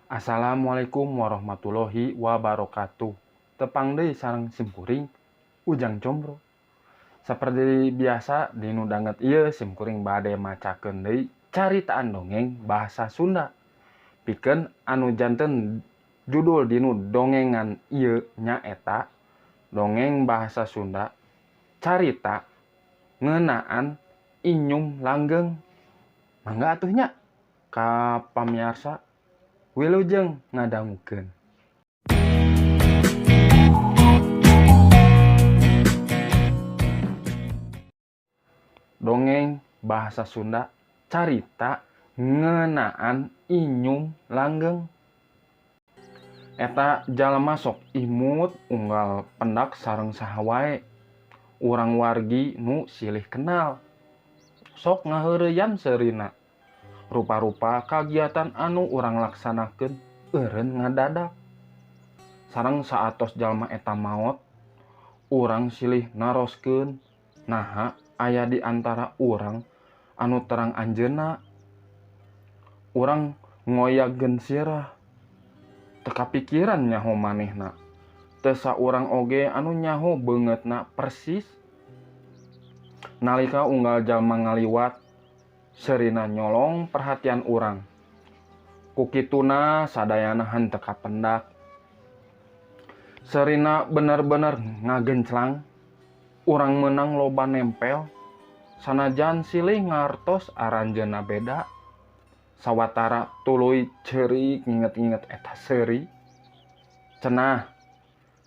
Assalamualaikum warahmatullahi wabarakatuh. Tepang deui sareng simkuring Ujang Combro. Saperti biasa dinu danget ieu simkuring bade macakeun deui caritaan dongeng bahasa Sunda. Pikeun anu janten judul dinu dongengan ieu nyaeta dongeng bahasa Sunda carita ngeunaan Inyum Langgeng. Mangga atuh nya ka pamiarsa wilujeng ngadangukeun. Dongeng bahasa Sunda carita ngeunaan Inyum Langgeng. Eta jalma sok imut unggal pendak sareng saha wae. Urang wargi nu silih kenal. Sok ngaheureuyam seurina. Rupa-rupa kagiatan anu urang laksanakeun eureun ngadadak. Sareng saatos jalma eta maot, urang silih naroskeun naha aya di antara urang anu terang anjeunna. Urang ngoyagkeun sirah. Teu kapikiran nyaho manehna. Teu saurang oge anu nyaho beungeutna persis. Nalika unggal jalma ngaliwat, seurina nyolong perhatian urang. Ku kituna sadayana henteu kapendak. Seurina bener-bener ngagenclang. Urang meunang loba nempel. Sanajan silih ngartos aranjeunna beda. Sawatara tuluy ceurik nginget-nginget eta seuri. Cenah,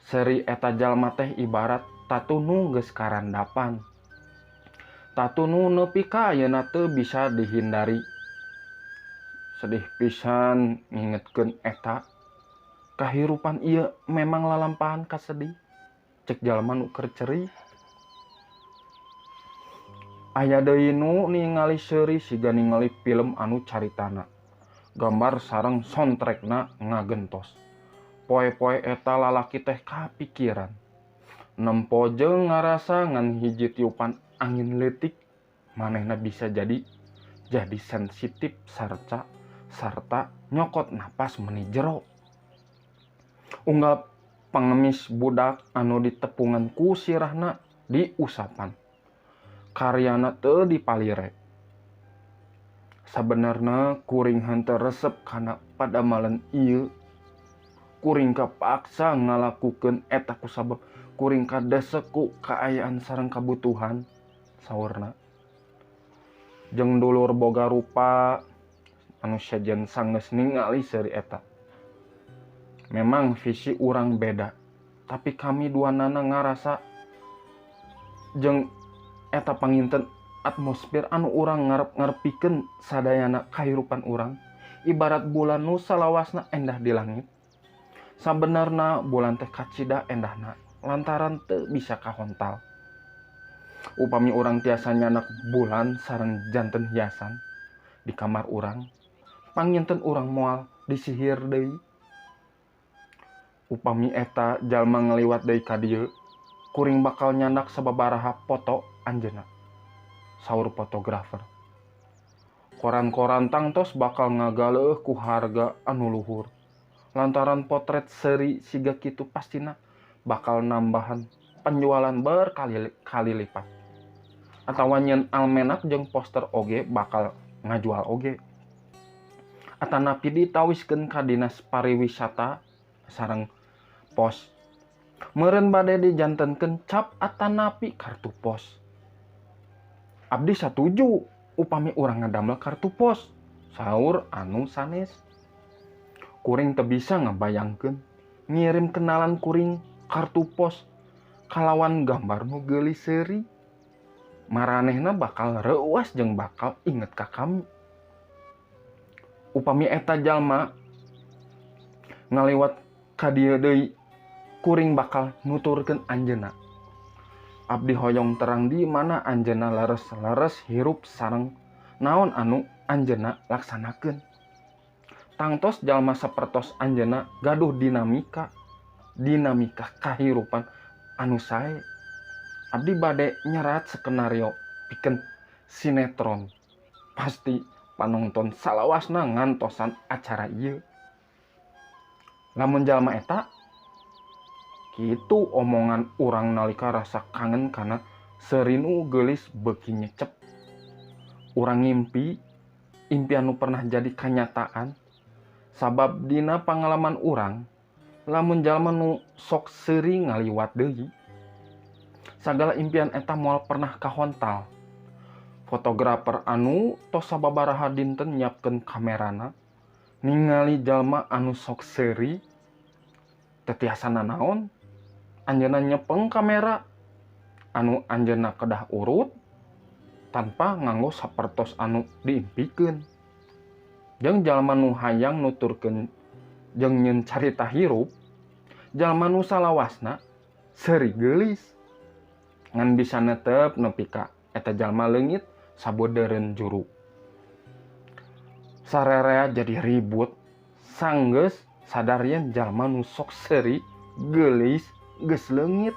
seuri eta jalma teh ibarat tatunu geus karandapan. Tatunu nepi ka ayeuna teu bisa dihindari. Sedih pisan ngingetkeun eta. Kahirupan ieu memang lalampahan kasedih. Cek jalma nu keur cerik. Aya deui nu ningali seuri siga ningali film anu caritana. Gambar sareng soundtrackna ngagentos. Poe-poe eta lalaki teh kapikiran. Nempo jeung ngarasa ngan hiji tiupan angin leutik manehna bisa jadi sensitif sarta nyokot napas meuni jero. Unggal pangemis budak anu ditepungan ku sirahna diusapan. Karyana teu dipalire. Sabenerna kuring henteu resep kana padamalan ieu. Kuring kapaksa ngalakukeun eta kusabab kuring kadesek ku kaayaan sareng kabutuhan saurna. Jeung dulur boga rupa anu sejen sanggeus ningali seuri eta. Memang visi urang beda, tapi kami duanana ngarasa jeung eta panginten atmosfer anu urang ngarep-ngarepikeun sadayana kahirupan urang ibarat bulan nu salawasna endah di langit. Sabenerna bulan teh kacida endahna lantaran teu bisa kahontal. Upami urang tiasa nyanak bulan sareng janten hiasan di kamar urang, panginten urang moal disihir deui. Upami eta jalma ngaliwat deui ka dieu, kuring bakal nyandak sababaraha foto anjeunna. Saur fotografer. Koran-koran tangtos bakal ngagaleuh ku harga anu luhur. Lantaran potret seri siga kitu pastina bakal nambahan penjualan berkali-kali lipat. Atawa nyeun almenak jeung poster oge bakal ngajual oge. Atanapi ditawiskeun ka dinas pariwisata sareng pos. Meureun bade dijantenkeun cap atanapi kartu pos. Abdi satuju upami urang ngadamel kartu pos. Saur anu sanes. Kuring teu bisa ngabayangkeun ngirim kenalan kuring kartu pos kalawan gambar nu geulis seuri. Maranehna bakal reuas jeung bakal inget ka kami. Upami eta jalma ngaliwat ka dieu deui, kuring bakal nuturkeun anjeunna. Abdi hoyong terang di mana anjeunna leres-leres hirup sareng naon anu anjeunna laksanakeun. Tangtos jalma sapertos anjeunna gaduh dinamika kahirupan anu sae. Abdi bade nyerat skenario pikeun sinetron. Pasti panonton salawasna ngantosan acara ieu. Lamun jalma eta kitu omongan urang nalika rasa kangen kana seuri nu geulis beuki nyecep. Urang ngimpi impian nu pernah jadi kanyataan, sabab dina pangalaman urang lamun jalma nu sok seuri ngaliwat deui, sagala impian eta moal pernah kahontal. Fotografer anu tos sababaraha dinten nyiapkeun kamerana ningali jalma anu sok seuri teu tiasa nanaon. Anjeunna nyepeng kamera anu anjeunna kedah urut tanpa nganggo sapertos anu diimpikeun. Jeung jalma nu hayang nuturkeun jeung nyeun carita hirup, jalma nu salawasna seuri geulis ngan bisa netep nepi ka eta jalma leungit sabodeureun juru. Sarerea jadi ribut sanggeus sadar yen jalma nu sok seuri geulis geus leungit.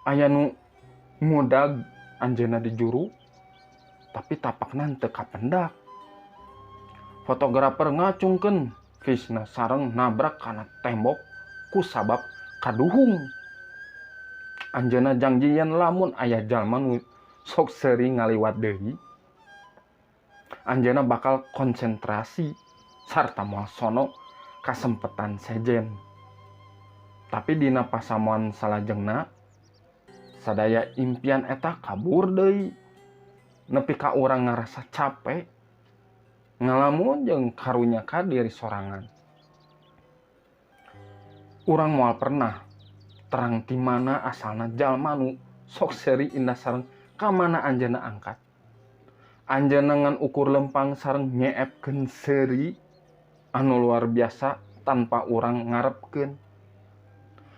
Aya nu ngudag anjeunna di juru, tapi tapakna teu kapendak. Fotografer ngacungkeun fisna sareng nabrak kana tembok ku sabab kaduhung. Anjeunna jangji yen lamun aya jalma nu sok seuri ngaliwat deui, anjeunna bakal konsentrasi sarta moal sono kasempetan sejen. Tapi dina pasamuan salajengna sadaya impian eta kabur deui, nepi ka urang ngarasa capek ngalamun jeung karunya ka diri sorangan. Urang moal pernah terang ti mana asalna jalma nu sok seuri indah sareng ka mana anjeunna angkat. Anjeunna ngan ukur lempang sareng nyeepkeun seuri anu luar biasa tanpa urang ngarepkeun.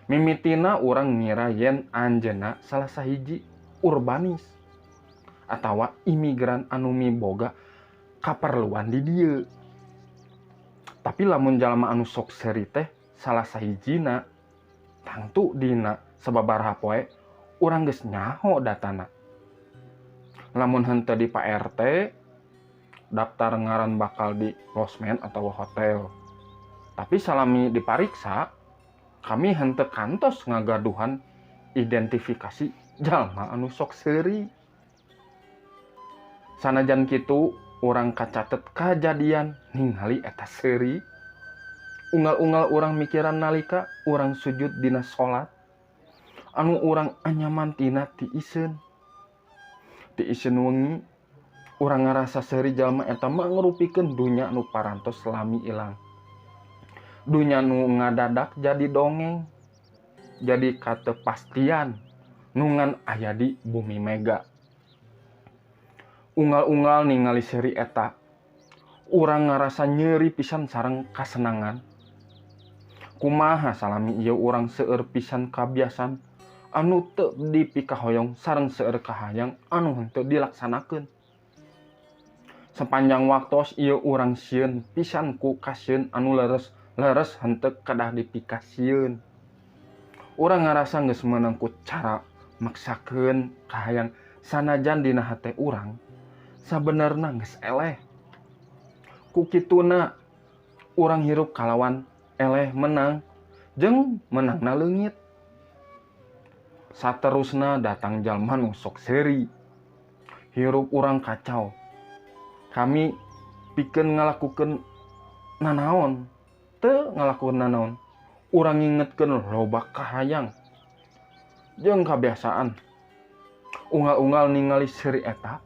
Mimitina urang ngira yen anjeunna salah sahiji urbanis atawa imigran anu miboga kaperluan di dieu. Tapi lamun jalma anu sok seuri teh salah sahijina, tangtu dina sababaraha poe urang geus nyaho datana. Lamun henteu di Pak RT, daftar ngaran bakal di losmen atau hotel. Tapi salami dipariksa, kami henteu kantos ngagaduhan identifikasi jalma anu sok seuri. Sanajan kitu, urang kacatet kajadian ningali eta seuri. Unggal-unggal urang mikiran nalika urang sujud dina salat, anu urang anyaman tina tiiseun. Tiiseun wengi, urang ngarasa seuri jalma eta mangrupikeun dunya nu parantos lami ilang. Dunya nu ngadadak jadi dongeng, jadi katepastian nu ngan aya di bumi mega. Unggal-unggal ningali seuri eta, urang ngarasa nyeri pisan sareng kasenangan. Kumaha salami ieu urang seueur pisan kabiasaan anu teu dipikahoyong sareng seueur kahayang anu henteu dilaksanakeun. Sepanjang waktos ieu urang sieun pisan ku kasieun anu leres-leres henteu kedah dipikasieun. Urang ngarasa geus meunang ku cara maksakeun kahayang sanajan dina hate urang sabenerna geus eleh. Ku kituna urang hirup kalawan eleh menang jeung menangna leungit. Saterusna datang jalma nu sok seuri. Hirup urang kacau. Kami pikeun ngalakukeun nanaon, teu ngalakukeun nanaon. Urang ngingetkeun loba kahayang jeung kabiasaan. Unggal-unggal ningali seuri eta,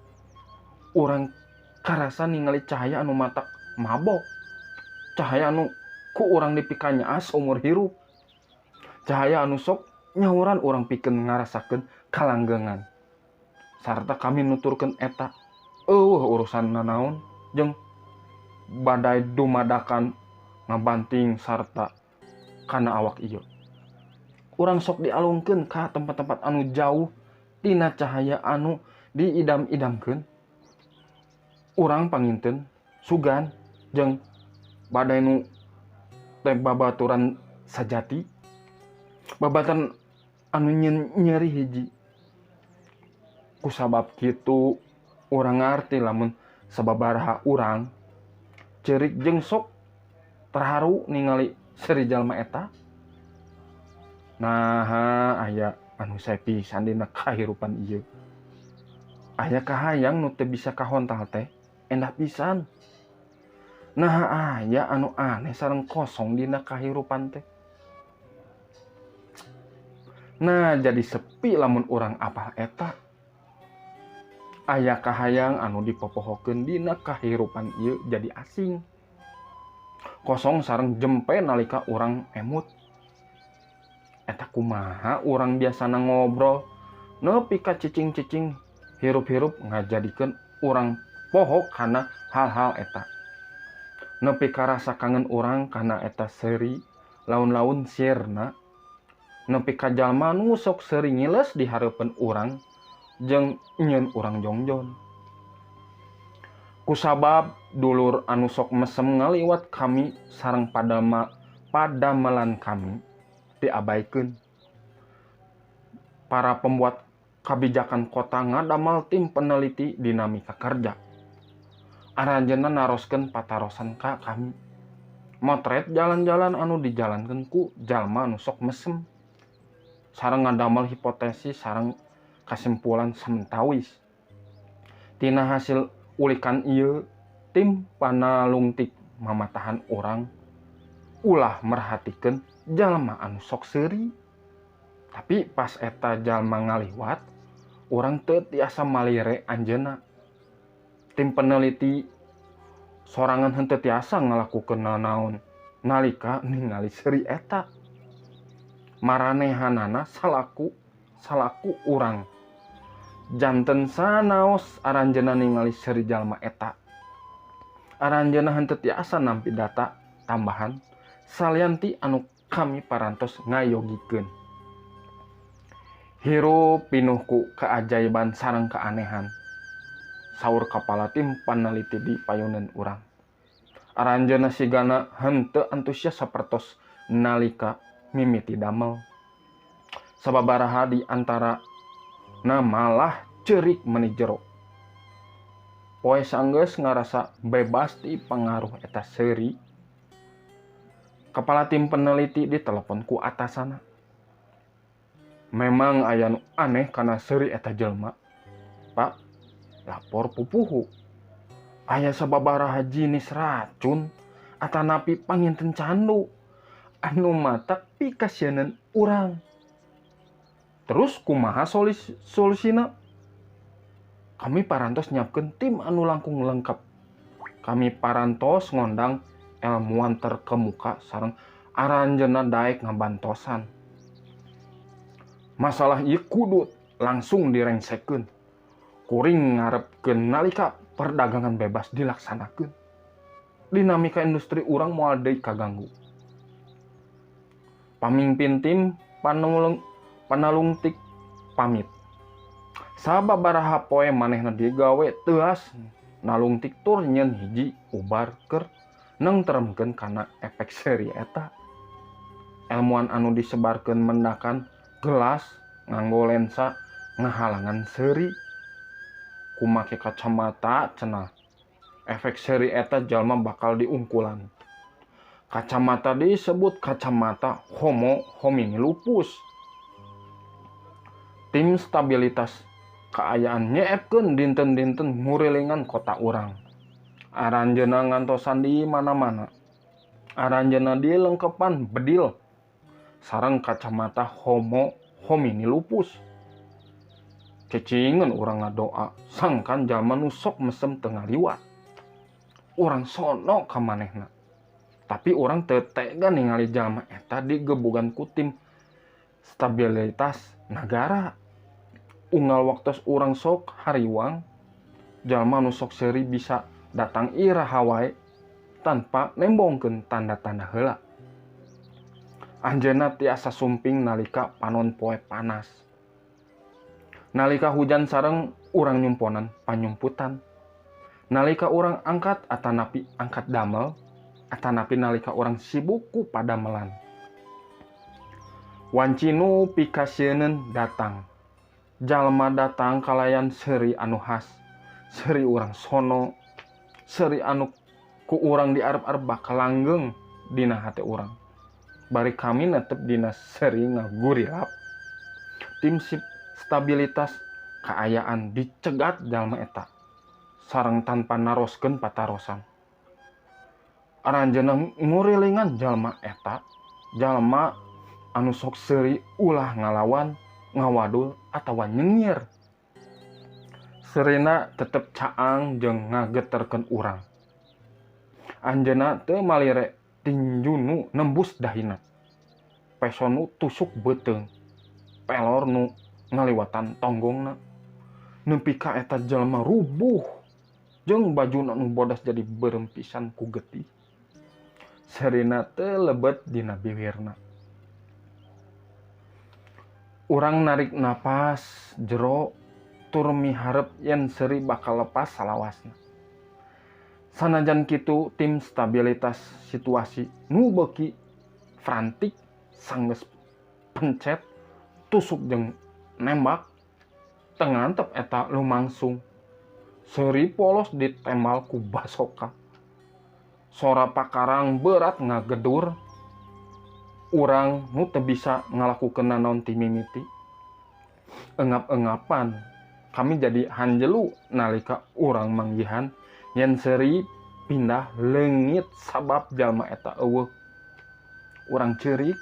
urang karasa ningali cahaya anu matak mabok. Cahaya anu ku urang dipikanyaas umur hirup. Cahaya anu sok nyauran urang pikeun ngarasakeun kalanggengan. Sarta kami nuturkeun eta eueuh urusan nanaon jeung badai dumadakan ngabanting sarta kana awak ieu. Urang sok dialungkeun ka tempat-tempat anu jauh tina cahaya anu diidam-idamkeun. Urang panginten sugan jeung badai nu teh babaturan sajati, babatan anu nyeri hiji. Kusabab kitu urang ngarti lamun sababaraha urang ceurik jeung sok Terharu ningali seuri jalma eta. Naha aya anu sae pisan dina kahirupan ieu. Aya kahayang nu teu bisa kahontal teh endah pisan. Naha aya anu aneh sareng kosong dina kahirupan teh. Nah jadi sepi lamun urang apal eta. Aya kahayang anu dipopohokeun dina kahirupan ieu jadi asing. Kosong sareng jempe nalika urang emut. Eta kumaha urang biasana ngobrol nepi ka cicing-cicing hirup-hirup ngajadikeun urang poho kana hal-hal eta. Nepi ka rasa kangen urang kana eta seuri laun-laun sirna. Nepi ka jalma nu sok seuri ngiles di hareupeun urang jeung nyieun urang jongjon. Kusabab dulur anu sok mesem ngaliwat kami sareng padamelan kami diabaikeun. Para pembuat kabijakan kota ngadamel tim peneliti dinamika kerja. Aranjeunna naroskeun patarosan ka kami. Motret jalan-jalan anu dijalankeun ku jalma anu sok mesem. Sareng ngadamel hipotesis sareng kasimpulan samentawis. Tina hasil ulikan ieu, tim panalungtik mamatahan urang ulah merhatikeun jalma anu sok seuri. Tapi pas eta jalma ngaliwat, urang teu tiasa malire anjeunna. Tim peneliti sorangan henteu tiasa ngalakukeun nanaon nalika ningali seuri eta. Maranehanana salaku urang janten sanaos aranjeunna ningali seuri jalma eta. Aranjeunna henteu tiasa nampi data tambahan salian ti anu kami parantos ngayogikeun. Hirup pinuh ku keajaiban sareng keanehan. Saur kapala tim paneliti di payunan urang. Aranjeunna sigana henteu antusias sapertos nalika mimiti damel. Sababaraha di antara na malah ceurik meni jero. Poe sanggeus ngarasa bebas ti pangaruh eta seuri. Kepala tim peneliti ditelepon ku atasana. Memang aya nu aneh kana seuri eta jelema. Pak, lapor pupuhu. Aya sababaraha jinis racun atanapi panginten candu anu matak pikasieun urang. Terus kumaha solusina? Kami parantos nyiapkeun tim anu langkung lengkap. Kami parantos ngondang ilmuwan terkemuka sareng aranjeunna daek ngabantosan. Masalah ieu kudu langsung direngsekeun. Kuring ngarepkeun nalika perdagangan bebas dilaksanakeun. Dinamika industri urang moal deui kaganggu. Pamimpin tim panalungtik pamit. Sababaraha poe manehna digawe teuas nalungtik tur nyeun hiji ubar keur nengteremkeun kana efek seuri eta. Ilmuwan anu disebarkeun mendakan gelas nganggo lensa ngahalangan seuri. Kumake kacamata cenah. Efek seuri eta jalma bakal diungkulan. Kacamata disebut kacamata homo homini lupus. Tim stabilitas kaayaan nyeepkeun dinten-dinten ngurilingan kota urang. Aranjeunna ngantosan di mana-mana. Aranjeunna dilengkepan bedil sareng kacamata homo homini lupus. Cecingan urang ngadoa sangkan jalma nu sok mesem teu ngaliwat. Urang sono ka manehna. Tapi urang teu tega ningali jalma eta digebugan ku tim stabilitas nagara. Unggal waktos urang sok hariwang, jalma nu sok seuri bisa datang iraha wae tanpa nembongkeun tanda-tanda heula. Anjeunna tiasa sumping nalika panon poe panas. Nalika hujan sareng urang nyumponan panyumputan. Nalika urang angkat atanapi angkat damel, atanapi nalika urang sibuk ku padamelan. Wanci nu pikasieun datang. Jalma datang kalayan seuri anu khas, seuri urang sono, seuri anu ku urang diarep-arep bakal langgeng dina hate urang. Bari kami netep dina seuri ngagurilap. Tim stabilitas kaayaan dicegat jalma eta sareng tanpa naroskeun patarosan. Aranjeunna ngurilingan jalma eta, jalma anu sok seuri ulah ngalawan, ngawadul atawa nyengir. Seurina tetep caang jeung ngageterkeun urang. Anjeunna teu malire tinju nu nembus dahina. Peso nu tusuk beuteung. Pelor nu ngaliwatan tonggongna. Nepi ka eta jalma rubuh jeung bajuna nu bodas jadi beureum pisan ku getih. Seurina teu lebet dina biwirna. Urang narik napas jero tur miharep yen seuri bakal lepas salawasna. Sanajan kitu tim stabilitas situasi nu beuki frantik sanggeus pencet tusuk jeung nembak teu ngantep eta lumangsung. Seuri polos ditembal ku basoka. Sora pakarang berat ngagedur. Urang nu teu bisa ngalakukeun nanaon ti mimiti. Engap-engapan kami jadi hanjelu nalika urang manggihan yen seuri pindah leungit sabab jalma eta eueuh. Urang ceurik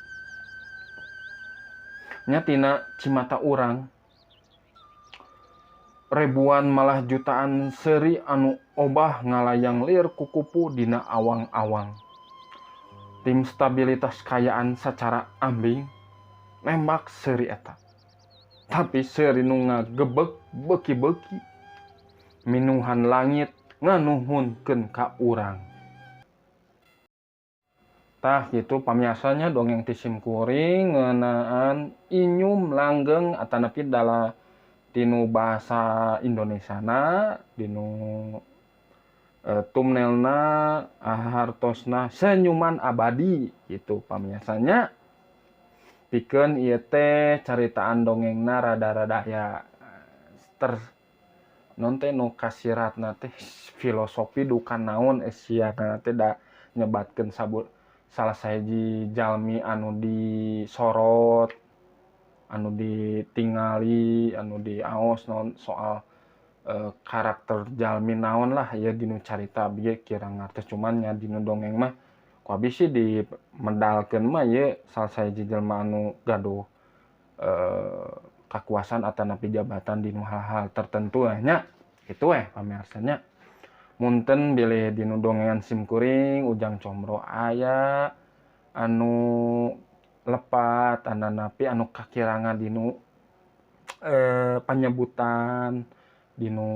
nya tina cimata urang ribuan malah jutaan seuri anu obah ngalayang lir kukupu dina awang-awang. Tim stabilitas kaayaan sacara ambing nembak seuri eta. Tapi seuri nu ngagebeg beuki-beuki minuhan langit nganuhunkeun ka urang. Tah kitu pamiasanya dongeng ti simkuring ngeunaan inyum langgeng atanapi dala tinu bahasa Indonesiana dinu thumbnailna hartosna senyuman abadi gitu pamiasanya. Pikeun ieu teh caritaan dongengna rada-rada ya ter non teh nu kasiratna teh filosofi duka naon sia teh da nyebatkeun sabur salah sahiji jalmi anu disorot, anu ditingali, anu diaos naon soal karakter jalmi naon lah ya dinu carita bieu kirang ngartos, cuman nya dinu dongeng mah ku abi sih dimedalkeun mah ieu salah sahiji jelema anu gaduh kakuasaan atanapi jabatan dinu hal-hal tertentu nya kitu weh pamirsa nya. Munten bilih dinu dongengan simkuring Ujang Combro aya anu lepat atanapi anu kakirangan dinu panyebutan dinu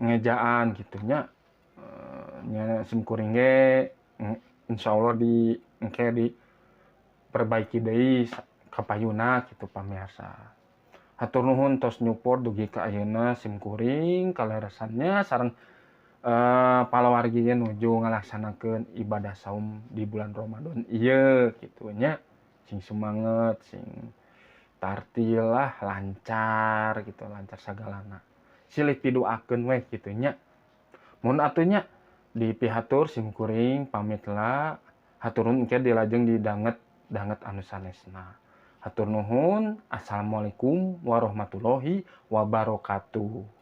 ngejaan kitu nya. Nya simkuring ge insyaallah di engke diperbaiki deui kapayuna kitu pamirsa. Hatur nuhun tos nyupport dugi ka ayeuna simkuring kaleresannya sareng palawargi ge nuju ngalaksanakeun ibadah saum di bulan Ramadan ieu kitu nya. Sing semangat, sing tartil lah, lancar gitu, lancar sagalana. Silih piduakeun weh kitu nya. Mun atuh nya dipihatur simkuring pamit lah. Hatur nuhun engke dilajeng di danget anu sanesna. Hatur nuhun. Assalamualaikum warahmatullahi wabarakatuh.